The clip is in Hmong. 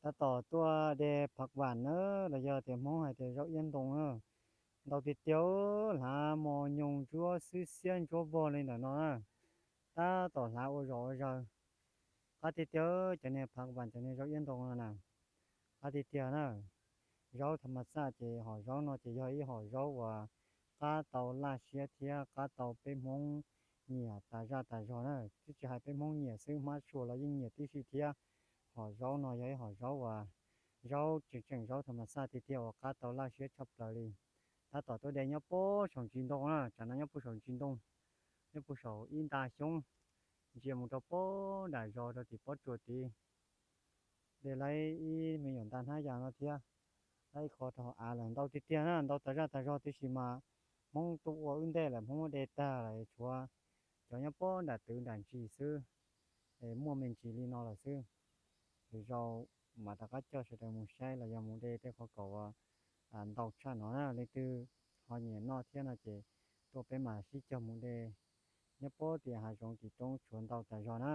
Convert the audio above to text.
Tab tom tuaj de phav vam na, los yog tias Hmoob hais tias zaub iab ntoo na. Ntau tiag tiag, hlav mos nyoos ntsuab xwb xiab ntsuab vog li ntawm no na. Tab tom hlav ua zos ua zaws. Qab tiag tiag cov niag phav vam, cov niag zaub iab ntoo no na. Qab tiag tiag na. Zaub tha ma xaj ces hom zaub no ces yog ib hom zaub uas qab tau laj siab thiab qab tau peb Hmoob nyiam tas zaj tas zog na. Twb tsis hais peb Hmoob nyiam xwb, hmab sua los yeej nyiam tib si thiab. Hom zaub no yog ib hom zaub uas, zaub tseem tseem zaub tha ma xaj tiag tiag uas qab tau laj siab tshaj plaws li. Tab tom tuaj de nyob puag saum ntsis ntoo na, tsam no nyob puag saum ntsis ntoo, nyob puag saum ib nta xyoob, ntsia mus rau puag nram zos rau tim pob tsuas tid. De laib ib me nyuam nta hnab yas no thiab, laib ib qho rau hauv av lawm. Ntau tiag tiag na, ntau tas zaj tas zog, tiam sis mas Hmoob tuaj ua wb ntej lawm, Hmoob muab de tag lawm, tshuav cov nyob puag nram twg nram ntsis xwb, es muaj me ntsis li no lawm xwb. Lwm zaus mam rov qab coj sawv daws mus saib los yog mus de tej qhov kaum uas ntau tshaj no na. Leej twg ho nyiam noj thiab no ces tuaj peb mam sib cog mus de nyob puag tim hav zoov tim roob, tshuav ntau tas zog na.